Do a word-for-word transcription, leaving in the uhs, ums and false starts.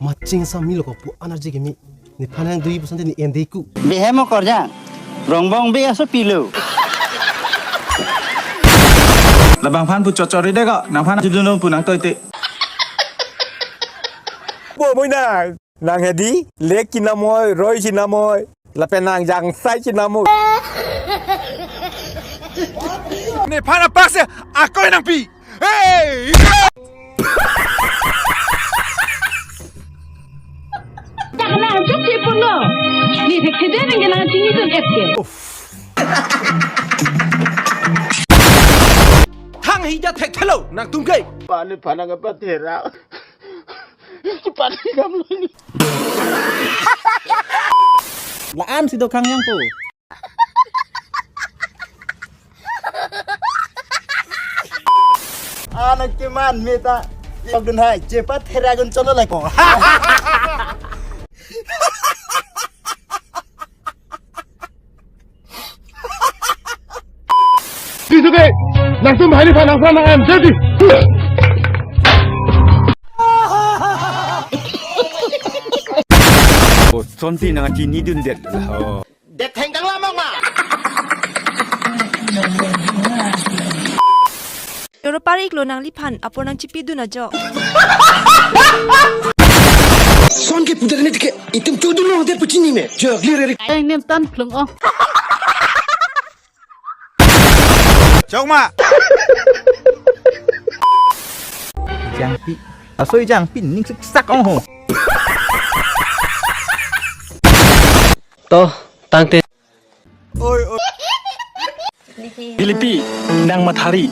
Maching sa milo ko pu energy ke mi. Nephan hang dui puson te ne-en dei ku. Behem okorjang. Rongbong be aso pilo. Labang phan pu chot chot ri de ko. Nangphan chidunlo pu nangtoite. Bo moi nang. Nang hedi, lek chinamoi, roi chinamoi. Lapen nang jangsai chinamoi. Nephan apak se akoi nangpi. Hey! Dak nang chukche puno. Ne thekthedeng nang chinidun-et ke. Thang hija thekthelo nangtum ke. Pani panang apa tera. Pani kamlo ni. La-an si do khang yang ko. Anak keman meta. Pagdun hai, cepat heragun cholo leko. Sisuke, langsung bahani pa langsung nang em, jadi. Oh, sonti nang chinidun det. Oh. Det thengkang lamang ma. Choro parik lo nangliphan, apor nang chipidun ajok. Son ke putar ni tike, itum chudun lo det puchini me. Jagli re. Ai nem tan plung ong. Chokma. Jangpi. Asoi jangpi ning sik sak ong ho. To, tangte. Oi, oi. Pilipi, nang mathari.